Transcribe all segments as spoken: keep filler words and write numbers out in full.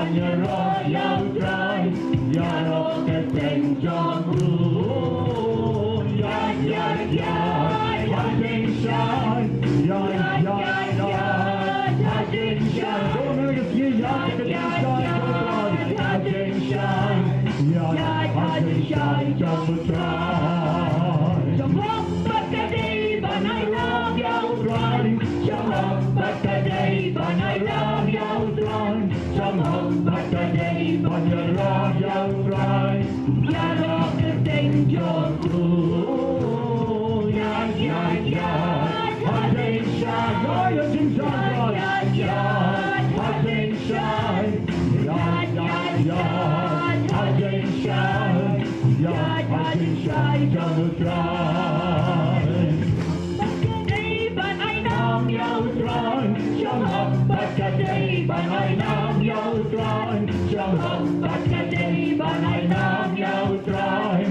Ïaroh ïa U Trai, ïaroh ka kyrteng jong u. Ïaid, ïaid, ïaid ha jingshai. Ïaid, ïaid, ïaid ha jingshai. Ïaid ha jingshai jong U Trai. Ïaid ha jingshai jong U Trai. Jong hok bad ka dei ban ai nam ïa U Trai. Jong hok bad ka dei ban ai nam ïa U Trai. Jong hok bad ka dei ban ïaroh ïa U Trai. Ïaroh ka kyrteng jong u. Ïaid, ïaid, ïaid ha jingshai. Ïaid ha jingshai. Ïaid ha jingshai. Ïaid, ïaid, ïaid ha jingshai. Ïaid ha jingshai jong U Trai. Bad ka dei ban ai nam ïa U Trai. Jong hok bad ka dei ban ai nam ïa U Trai. Jong hok bad ka dei ban ai nam ïa U Trai.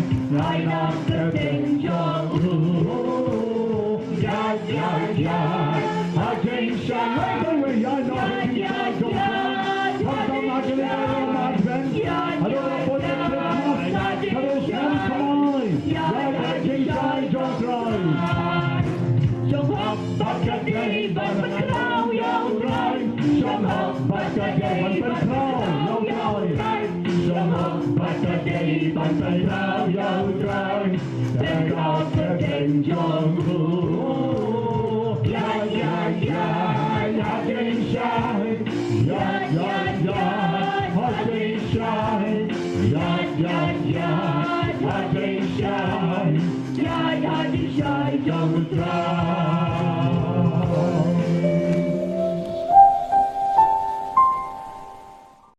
Ai nam ka kyrteng jong u. Ïaid, ïaid, ïaid ha jingshai. Ïaid, ïaid, ïaid ha jingshai jong U Trai. Khamtam ha ka liang jong U Trai. Haduh ba poi ka Khristmas, haduh snem thymmai. Ïaid ha jingshai jong U Trai. Jong hok bad ka dei ban pynkhraw ïa U Trai. Jong hok bad ka dei ban pynkhraw ïa U Trai. Jong hok bad ka dei ban pynkhraw ïa U Trai. Pynkhraw ka kyrteng jong u. Ïaid, ïaid, ïaid ha jingshai. Ïaid, ïaid, ïaid ha jingshai. Ïaid, ïaid, ïaid ha jingshai. Ïaid ha jingshai jong U Trai.